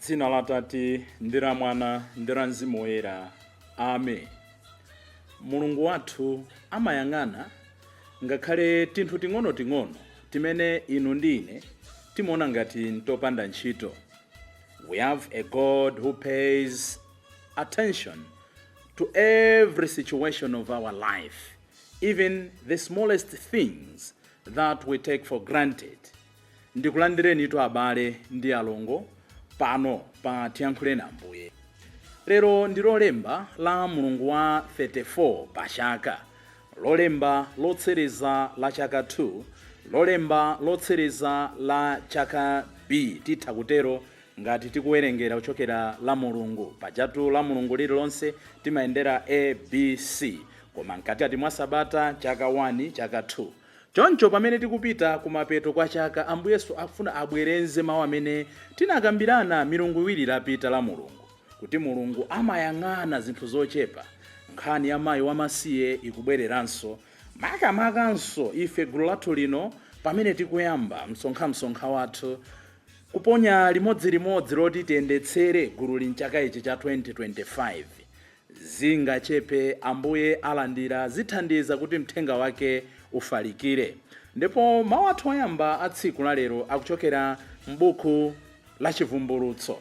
Dzina la Tate ndi la Mwana ndi la Mzimu Woyera. Amen. Mulungu wathu amayang'ana ngakhale tinthu ting'onoting'ono timene inu ndi ine timaona ngati ntopanda ntchito. We have a God who pays attention to every situation of our life, even the smallest things that we take for granted. Ndikulandirenitu abale ndi alongo pano pa Tiyankhuleni Ambuye. Lero ndi Lolemba la mulungu wa 34 pa chaka, Lolemba lotsiriza la chaka 2, Lolemba lotsiriza la chaka B, titha kutero ngati tikuwerengera kuchokera la Mulungu. Pajatu la Mulungu lililonse timayendera A, B, C, koma mkatikati mwa sabata chaka 1, chaka 2. Choncho pamene tikupita kumapeto kwa chaka, Ambuye Yesu akufuna abwerenze mawu amene tinakambirana milungu iwiri lapita la Mulungu, kuti Mulungu amayang'ana zinthu zochepa. Nkhani ya mayi wamasiye ikubwereranso, makamakanso ife gulu lathu lino pamene tikuyamba msonkhamsonkha wathu, kuponya limodzilimodzi loti tiyendetsere gulu mchaka ichi cha 2025. Zingachepe Ambuye alandira, zithandiza kuti mthenga wake ufalikire. Ndipo mawu athu oyamba a tsiku la lero akuchokera m'buku la Chivumbulutso,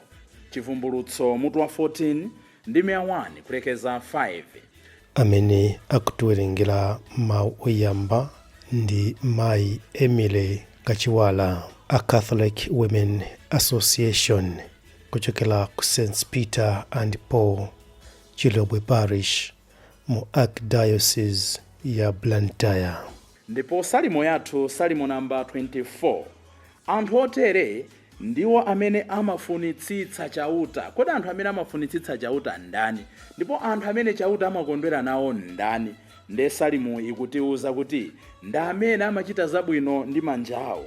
Chivumbulutso mutu wa 14 ndime ya 1 kulekeza 5. Amene akutiwerengera mawu oyamba ndi Mayi Emily Kachiwala, a Catholic Women Association kuchokera ku St Peter and Paul, Chilobwe Parish, mu Archdiocese ya Blantyre. Ndipo salimo yathu, salimo namba 24. Anthu otere ndiwo amene amafunitsitsa Chauta. Kodi anthu amene amafunitsitsa Chauta ndani? Ndipo anthu amene Chauta amakondwera nawo ndani? Nde salimo ikutiuza kuti ndi amene amachita zabwino ndi manja awo,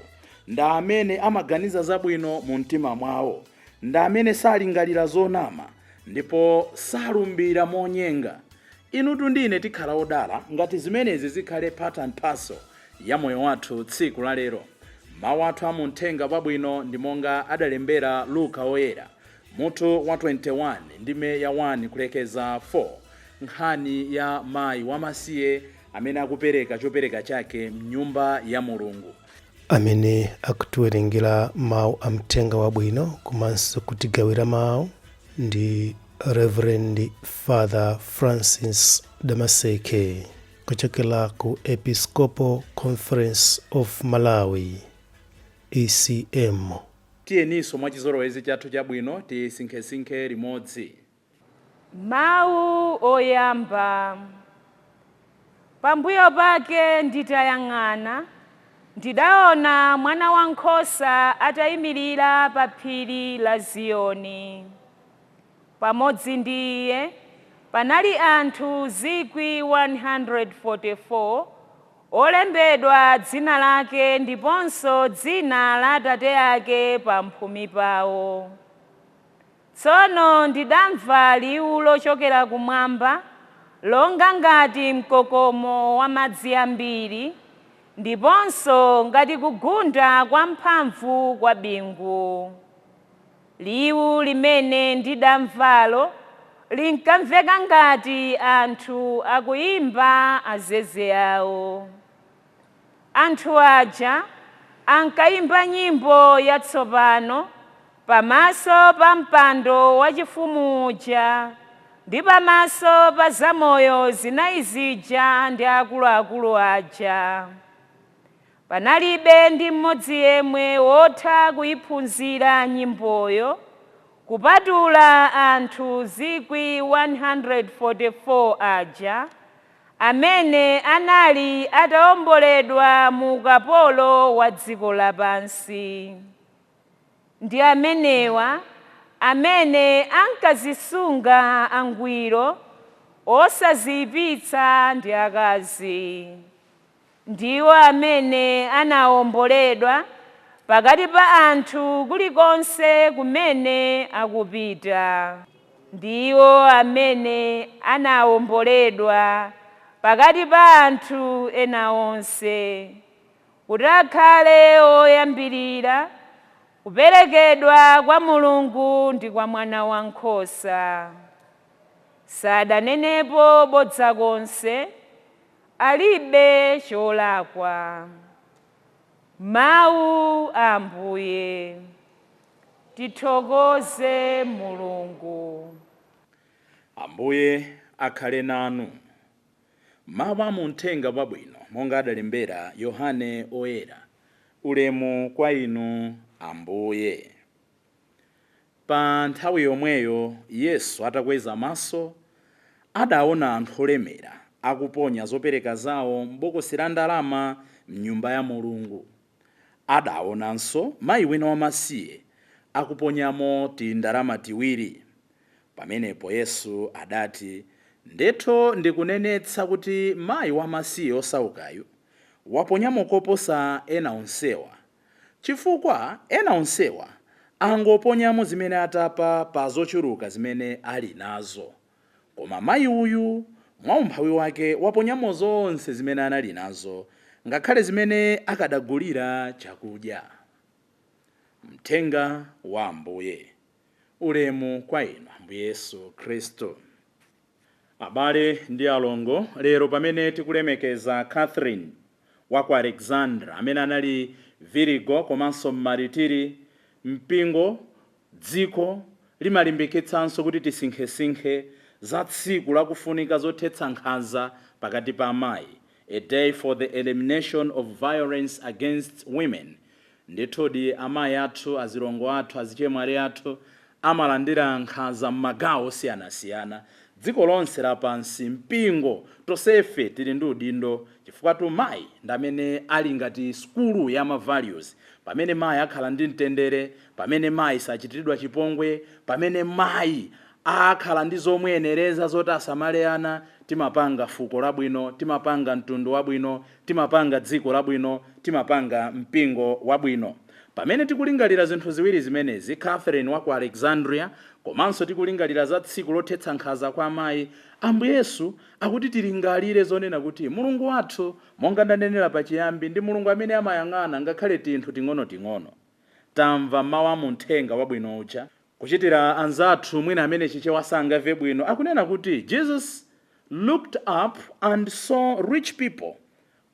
ndi amene amaganiza zabwino mu mtima mwawo, ndi amene salingalira zonama ndipo salumbira monyenga. Inutu ndine tikhala odala ngati zimenezi zikhale part and parcel ya moyo wathu tsiku la lero. Mawu athu amuthenga wabwino ndi monga adalembera Luka Woyera, mutu wa 21 ndime ya 1 kulekeza 4, nkhani ya mayi wamasiye amene akupereka chopereka chake mnyumba ya Mulungu. Amene akutiwerengera mawu amthenga wabwino komanso kutigawira mawu ndi Reverend Father Francis Damaseke kuchokera ku Episcopal Conference of Malawi, ECM. Tiyeninso mwachizolowezi chathu chabwino tisinkhesinkhe limodzi. Mawu oyamba. Pambuyo pake nditayang'ana, ndidaona Mwana Wankhosa atayimirira pa phiri la Ziyoni. Pamodzi ndi iye panali anthu 144,000 olembedwa dzina lake ndiponso dzina la Atate ake pamphumi pawo. Tsono ndidamva liwu lochokera kumwamba longa ngati mkokomo wa madzi ambiri ndiponso ngati kugunda kwa mphamvu kwa bingu. Liwu limene ndidamvalo linkamveka ngati anthu akuyimba azeze awo. Anthu aja ankayimba nyimbo yatsopano pamaso pa mpando wachifumu uja ndi pamaso pa zamoyo zinayi zija ndi akuluakulu aja. Panalibe ndi mmodzi yemwe wotha kuyiphunzira nyimboyo kupatula anthu 144,000 aja amene anali atawomboledwa mu ukapolo wa dziko lapansi. Ndi amenewa amene ankazisunga angwiro, osaziyipitsa ndi akazi. Ndiwo amene anawomboledwa pakati pa anthu kulikonse kumene akupita. Ndiwo amene anawomboledwa pakati pa anthu ena onse kuti akhale oyambirira. Kuperekedwa kwa Mulungu ndi kwa Mwana Wankhosa. Sadanenepo bodza konse, alibe cholakwa. Mawu a Ambuye. Tithokoze Mulungu. Ambuye akhale nanu. Mawu a muthenga wabwino monga adalembera Yohane Oyera. Ulemu kwa inu Ambuye. Pa nthawi yomweyo Yesu atakweza maso adaona anthu olemera akuponya zopereka zawo m'bokosi la ndalama mnyumba ya Mulungu. Adaonanso mayi wina wamasiye akuponyamo tindalama tiwiri. Pamenepo Yesu adati, "Ndithu ndikunenetsa kuti mayi wamasiye osaukayu waponyamo koposa ena onsewa, chifukwa ena onsewa angoponyamo zimene atapa pa zochuluka zimene ali nazo, koma mayi uyu mwaumphawi wake waponyamo zonse zimene anali nazo, ngakhale zimene akadagulira chakudya." Mthenga wa Ambuye. Ulemu kwa inu Ambuye Yesu Khristu. Abale ndi alongo, lero pamene tikulemekeza Catherine wa ku Alexandra amene anali virigo komanso mmaritiri, mpingo dziko limalimbikitsanso kuti tisinkhesinkhe za tsiku lakufunika zothetsa nkhanza pakati pa amayi, a day for the elimination of violence against women. Ndithudi amayi athu, azilongo athu, azichemwali athu amalandira nkhanza m'magawo osiyanasiyana dziko lonse lapansi. Mpingo tonsefe tili ndi udindo, chifukwa tu mayi ndi amene ali ngati sukulu ya ma values. Pamene mayi akhala ndi mtendere, pamene mayi sachitiridwa chipongwe, pamene mayi akhala ndi zomwenereza zoti asamale ana, timapanga fuko labwino, timapanga mtundu wabwino, timapanga dziko labwino, timapanga mpingo wabwino. Pamene tikulingalira zinthu ziwiri zimenezi, Catherine wa ku Alexandria komanso tikulingalira za tsiku lothetsa nkhanza kwa amayi, Ambuye Yesu akuti tilingalire zonena kuti Mulungu wathu, monga ndanenera pachiyambi, ndi Mulungu amene amayang'ana ngakhale tinthu ting'onoting'ono. Tamva mawu a muthenga wabwino uja. Kuchitira anzathu mwina amene Chichewa sangamve bwino, akunena kuti Jesus looked up and saw rich people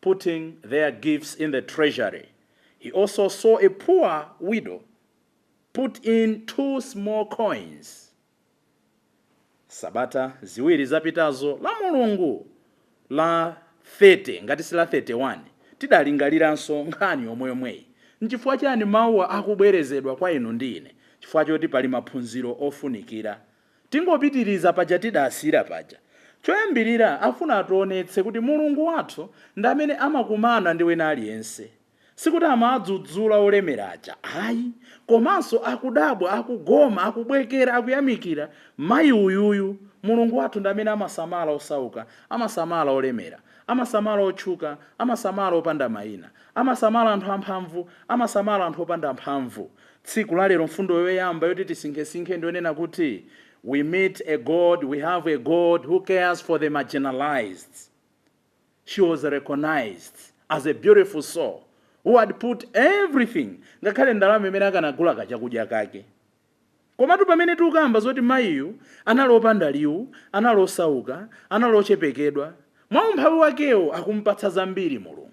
putting their gifts in the treasury. He also saw a poor widow put in two small coins. Sabata ziwiri zapitazo, la Mulungu la 30 ngati si la 31, tidalingaliranso nkhani yomweyomweyi. Nchifukwa chani mawuwa akubwerezedwa kwa inu ndi ine? Chifukwa choti pali maphunziro ofunikira. Tingopitiriza paja tidasiyira paja. Choyambirira, afuna ationetse kuti Mulungu wathu ndi amene amakumana ndi wina aliyense. Sikuti amadzudzula olemeraja ayi, komanso akudabwa, akugoma, akubwekera, akuyamikira mayi uyuyu. Mulungu wathu ndi amene amasamala osauka, amasamala olemera, amasamala otchuka, amasamala opanda mayina, amasamala anthu amphamvu, amasamala anthu opanda mphamvu. Tsiku la lero mfundo yoyamba yoti tisinkhesinkhe ndiyonena kuti we meet a God, we have a God who cares for the marginalized. She was recognized as a beautiful soul who had put everything, ngakhale ndalama imene akanagula kachakudya kake. Komatu pamene tikukamba zoti mayiyu anali opanda liwu, anali osauka, anali ochepekedwa, mwa umphawi wakewo akumpatsa zambiri Mulungu.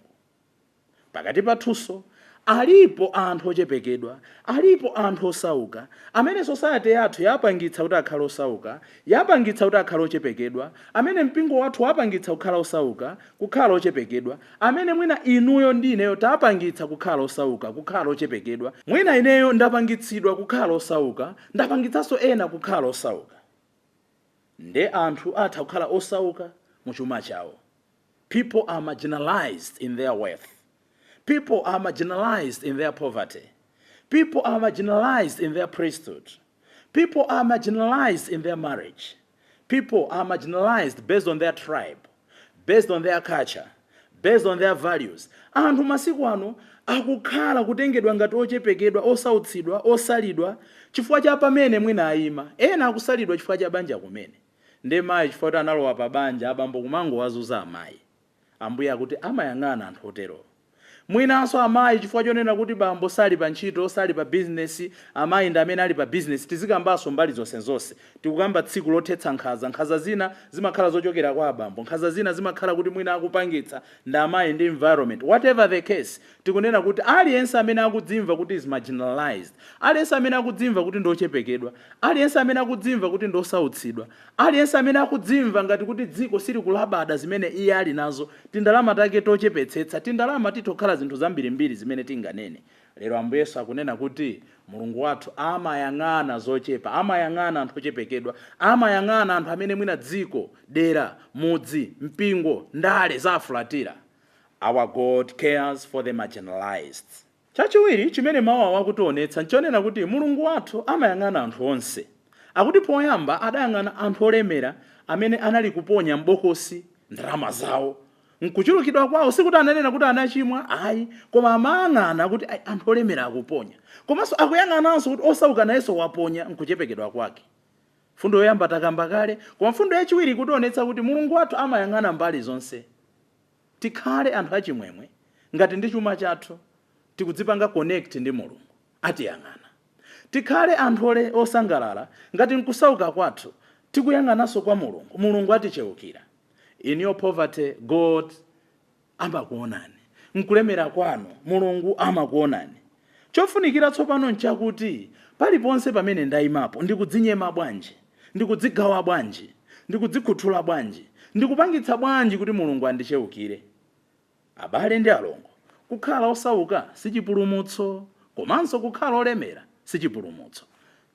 Pakati pathunso alipo anthu ochepekedwa, alipo anthu osauka amene society yathu yapangitsa kuti akhale osauka, yapangitsa kuti akhale ochepekedwa, amene mpingo wathu wapangitsa kukhala osauka, kukhala ochepekedwa, amene mwina inuyo ndi ineyo tapangitsa kukhala osauka, kukhala ochepekedwa. Mwina ineyo ndapangitsidwa kukhala osauka, ndapangitsanso ena kukhala osauka. Nde anthu atha kukhala osauka muchuma chawo. People are marginalized in their wealth. People are marginalized in their poverty. People are marginalized in their priesthood. People are marginalized in their marriage. People are marginalized based on their tribe, based on their culture, based on their values. Anthu masiku ano akukhala kutengedwa ngati ochepekedwa, osautsidwa, osalidwa chifukwa cha pamene mwina ayima. Ena akusalidwa chifukwa cha banja kumene. Ndi mayi chifukwa kuti analowa pa banja, abambo kumangowazuza amayi. Ambuye akuti amayang'ana anthu oterowo. Mwinanso amayi, chifukwa chonena kuti bambo sali pa ntchito, sali pa bizinesi, amayi ndi amene ali pa bizinesi. Tizikambanso mbali zonsenzonse. Tikukamba tsiku lothetsa nkhanza. Nkhanza zina zimakhala zochokera kwa abambo, nkhanza zina zimakhala kuti mwina akupangitsa ndi amayi ndi environment. Whatever the case, tikunena kuti aliyense amene akudzimva kuti is marginalized, aliyense amene akudzimva kuti ndochepekedwa, aliyense amene akudzimva kuti ndosautsidwa, aliyense amene akudzimva ngati kuti dziko silikulabada zimene iye ali nazo, tindalama take tochepetsetsa, tindalama titokhala zinthu zambirimbiri zimene tinganene. Lero Ambuye Yesu akunena kuti Mulungu wathu amayang'ana zochepa, amayang'ana anthu ochepekedwa, amayang'ana anthu amene mwina dziko, dera, mudzi, mpingo, ndale zafulatira. Our God cares for the marginalized. Chachiwiri chimene mawu awa akutionetsa nchonena kuti Mulungu wathu amayang'ana anthu onse. Akuti poyamba adayang'ana anthu olemera amene anali kuponya m'bokosi ndalama zawo nkuchulukidwa kwawo. Sikuti ananena kuti anachimwa, ayi, koma amayang'ana kuti ayi, anthu olemera akuponya, komanso akuyang'ananso kuti osauka nayenso waponya nkuchepekedwa kwake. Fundo yoyamba takamba kale, koma fundo yachiwiri ikutionetsa kuti Mulungu wathu amayang'ana mbali zonse. Tikhale anthu achimwemwe ngati ndi chuma chathu tikudzipanga connect ndi Mulungu, atiyang'ana. Tikhale anthu ole osangalala ngati nkusauka kwathu tikuyang'ananso kwa Mulungu, Mulungu atichewukira. In your poverty, God amakuonani. Nkulemera kwanu, Mulungu amakuonani. Chofunikira tsopano nchakuti paliponse pamene ndayimapo, ndikudzinyema bwanji, ndikudzigawa bwanji, ndikudzikhuthula bwanji, ndikupangitsa bwanji kuti Mulungu andichewukire? Abale ndi alongo, kukhala osauka sichipulumutso, komanso kukhala olemera sichipulumutso.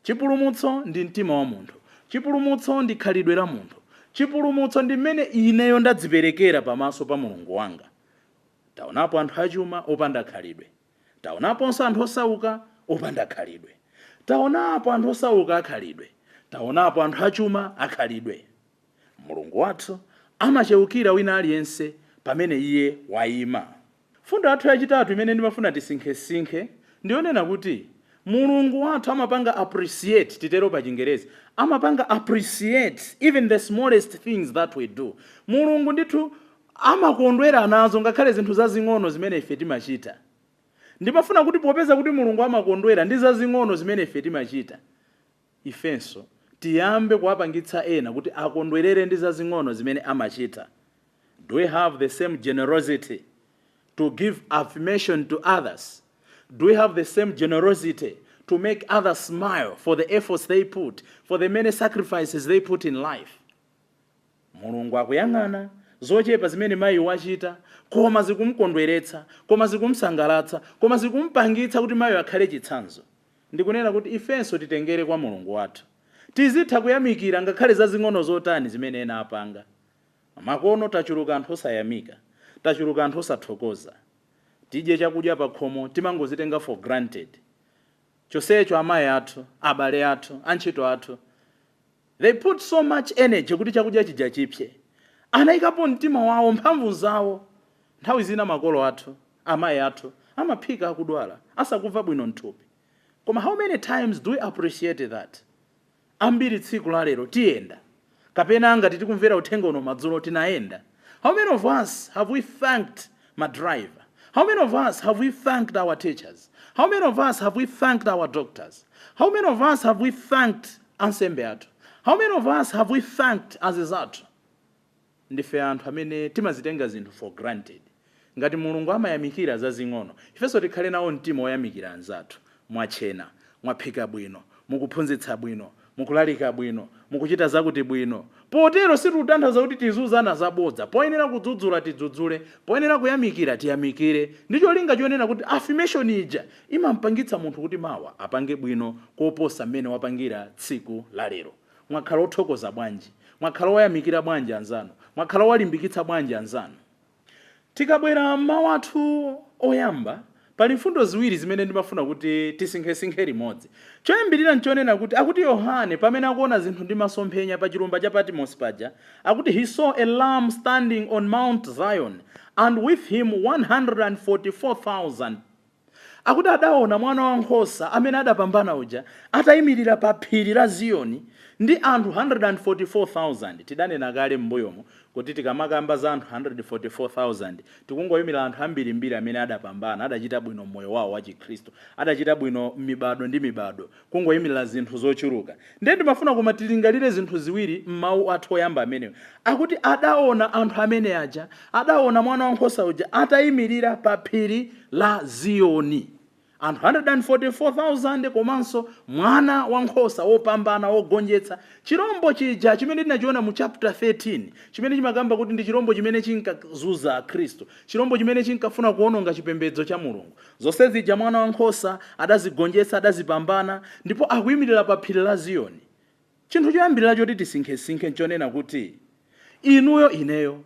Chipulumutso ndi mtima wa munthu. Chipulumutso ndi khalidwe la munthu. Chipulumutso ndi mmene ineyo ndadziperekera pamaso pa Mulungu wanga. Taonapo anthu achuma opanda khalidwe, taonaponso anthu osauka opanda khalidwe, taonapo anthu osauka akhalidwe, taonapo anthu achuma akhalidwe. Mulungu wathu amachewukira wina aliyense pamene iye wayima. Fundo yathu yachitatu imene ndimafuna tisinkhesinkhe ndiyonena kuti Mulungu wathu amapanga appreciate, titero pa Chingerezi, amapanga appreciate even the smallest things that we do. Mulungu ndithu amakondwera nazo ngakhale zinthu zazing'ono zimene ife timachita. Ndimafuna kuti popeza kuti Mulungu amakondwera ndi zazing'ono zimene ife timachita, ifenso tiyambe kuwapangitsa ena kuti akondwerere ndi zazing'ono zimene amachita. Do we have the same generosity to give affirmation to others? Do we have the same generosity to make others smile for the efforts they put, for the many sacrifices they put in life? Mulungu akuyang'ana zochepa zimene mayi wachita, koma zikumkondweretsa, koma zikumsangalatsa, koma zikumpangitsa kuti mayi akhale chitsanzo. Ndikunena kuti ifenso titengere kwa Mulungu wathu, tizitha kuyamikira ngakhale zazing'ono zotani zimene ena apanga. Makono tachuluka anthu osayamika, tachuluka anthu osathokoza. Tidye chakudya pa khomo, timangozitenga for granted. Chonsecho amayi athu, abale athu, antchito athu, they put so much energy kuti chakudya chija chipse. Anayikapo mtima wawo, mphamvu zawo. Nthawi zina makolo athu, amayi athu, amaphika akudwala, asakumva bwino mthupi, koma how many times do we appreciate that? Ambiri tsiku la lero tiyenda, kapena ngati tikumvera uthenga uno madzulo, tinayenda. How many of us have we thanked ma driver? How many of us have we thanked our teachers? How many of us have we thanked our doctors? How many of us have we thanked ansembe athu? How many of us have we thanked azizathu? Ndife anthu amene timazitenga zinthu for granted. Ngati Mulungu amayamikira zazing'ono, ifenso tikhale nawo mtima woyamikira anzathu. Mwachena, mwaphika bwino, mukuphunzitsa bwino, mukulalika bwino, mukuchita zakuti bwino. Potero sitikutanthauza kuti tizuzana zabodza. Poyenera kudzudzula, tidzudzule. Poyenera kuyamikira, tiyamikire, ndi cholinga chonena kuti affirmation ija imampangitsa munthu kuti mawa apange bwino koposa mmene wapangira tsiku la lero. Mwakhala othokoza bwanji? Mwakhala oyamikira bwanji anzanu? Mwakhala owalimbikitsa bwanji anzanu? Tikabwera mawu athu oyamba, pali mfundo ziwiri zimene ndimafuna kuti tisinkhesinkhe limodzi. Choyambirira nchonena kuti akuti Yohane pamene akuona zinthu ndi masomphenya pa chilumba cha Patmos paja, akuti he saw a lamb standing on Mount Zion and with him 144,000. Akuti adaona mwana wankhosa amene adapambana uja atayimirira pa phiri la Ziyoni. Ndi anthu 144,000. Tidanena kale m'mbuyomo kuti tikamakamba za anthu 144,000, tikungoyimira anthu ambirimbiri amene adapambana, adachita bwino mmoyo wawo wa Chikhristu, adachita bwino mibado ndi mibado, kungoyimirira zinthu zochuluka. Ndiye ndimafuna koma tilingalire zinthu ziwiri m'mawu athu oyamba amenewo, akuti adaona anthu amene aja, adaona Mwana Wankhosa uja atayimirira pa phiri la Ziyoni. Anthu 144,000 komanso Mwana Wankhosa wopambana, wogonjetsa chirombo chija chimene tinachiona mu chapter 13, chimene chimakamba kuti ndi chirombo chimene chinkazunza Akhristu, chirombo chimene chinkafuna kuwononga chipembedzo cha Mulungu. Zonse zija Mwana Wankhosa adazigonjetsa, adazipambana, ndipo akuyimirira pa phiri la Ziyoni. Chinthu choyambirira choti tisinkhesinkhe nchonena kuti inuyo, ineyo,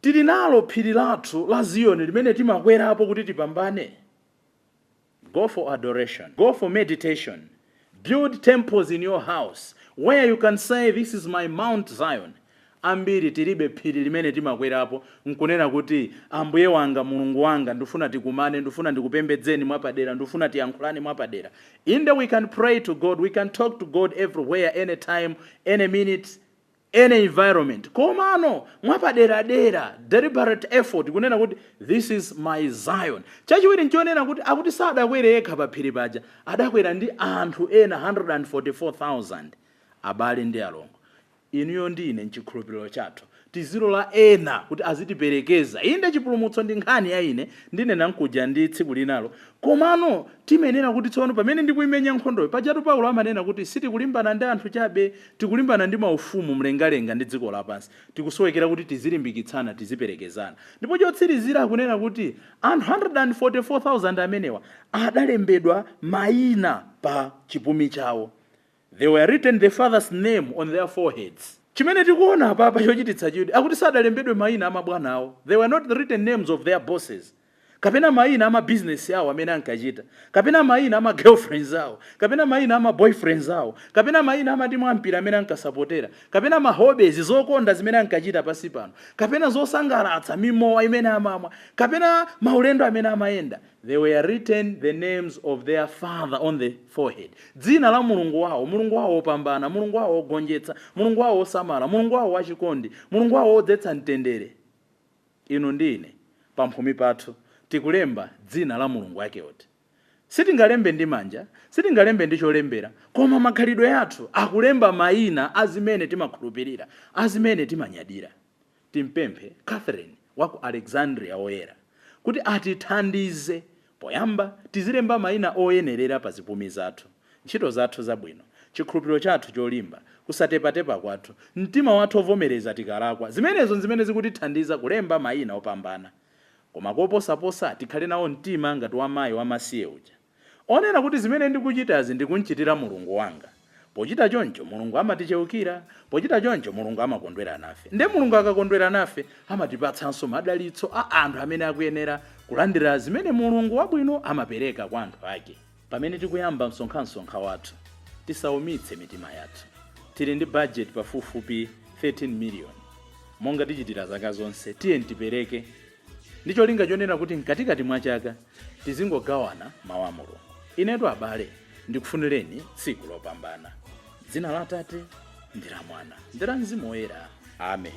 tili nalo phiri lathu la Ziyoni limene timakwerapo kuti tipambane? Go for adoration. Go for meditation. Build temples in your house where you can say, "This is my Mount Zion." Ambiri tilibe phiri limene timakwerapo nkunena kuti, "Ambuye wanga, Mulungu wanga, ndifuna tikumane, ndifuna ndikupembedzeni mwapadera, ndifuna tiyankhulane mwapadera." Inde, we can pray to God, we can talk to God everywhere, anytime, any minute, any environment, komano mwapaderadera, deliberate effort kunena kuti, "This is my Zion." Chachiwiri nchonena kuti akuti sadakwere yekha pa phiri paja, adakwera ndi anthu ena 144,000. Abale ndi alongo, inuyo ndi ine, mchikhulupiriro chathu tizilola ena kuti azitiperekeza. Inde, chipulumutso ndi nkhani ya ine, ndinena nkuja ndi tsiku linalo, komano timenena kuti tsono pamene ndikuyimenya nkhondoyo, pajatu Paulo amanena kuti sitikulimbana ndi anthu chabe, tikulimbana ndi maufumu mlengalenga ndi dziko lapansi. Tikusowekera kuti tizilimbikitsana, tiziperekezana. Ndipo chotsirizira, akunena kuti anthu 144,000 amenewa adalembedwa mayina pa chipumi chawo. They were written the Father's name on their foreheads. Chimene tikuona apapa chochititsa chidwi, akuti sadalembedwe mayina amabwana awo. They were not written names of their bosses, kapena mayina ama business awo amene ankachita, kapena mayina ama girlfriends awo, kapena mayina ama boyfriends awo, kapena mayina amatimu ampira amene ankasapotera, kapena ma hobbies, zokonda zimene ankachita pasi pano, kapena zosangalatsa, mimowa imene amamwa, kapena maulendo amene amayenda. They were written the names of their Father on the forehead, dzina la Mulungu wawo, Mulungu wawo wopambana, Mulungu wawo wogonjetsa, Mulungu wawo wosamala, Mulungu wawo wachikondi, Mulungu wawo wodzetsa mtendere. Inu ndi ine, pamphumi pathu tikulemba dzina la Mulungu wake oti sitingalembe ndi manja, sitingalembe ndi cholembera, koma makhalidwe athu akulemba mayina a zimene timakhulupirira, a zimene timanyadira. Timpemphe Catherine wa ku Alexandria Woyera kuti atithandize. Poyamba tizilemba mayina oyenerera pa zipumi zathu: ntchito zathu zabwino, chikhulupiriro chathu cholimba, kusatepatepa kwathu, mtima wathu ovomereza tikalakwa. Zimenezo zimene zikutithandiza kulemba mayina opambana. Koma koposaposa, tikhale nawo mtima ngati wa mayi wamasiye uja, onena kuti, "Zimene ndikuchitazi ndikunchitira Mulungu wanga." Pochita choncho, Mulungu amaticheukira. Pochita choncho, Mulungu amakondwera nafe. Nde Mulungu akakondwera nafe, amatipatsanso madalitso a anthu amene akuyenera kulandira zimene Mulungu wabwino amapereka kwa anthu ake. Pamene tikuyamba msonkhamsonkha wathu, tisaumitse mitima yathu. Tili ndi budget pafupifupi 13 million. Monga tichitira zaka zonse, tiye tipereke ndi cholinga chonena kuti mkatikati mwa chaka tizingogawana mawu a Mulungu. Inetu abale, ndikufunireni tsiku lopambana. Dzina la Atate ndi la Mwana ndi la Mzimu Woyera. Amen.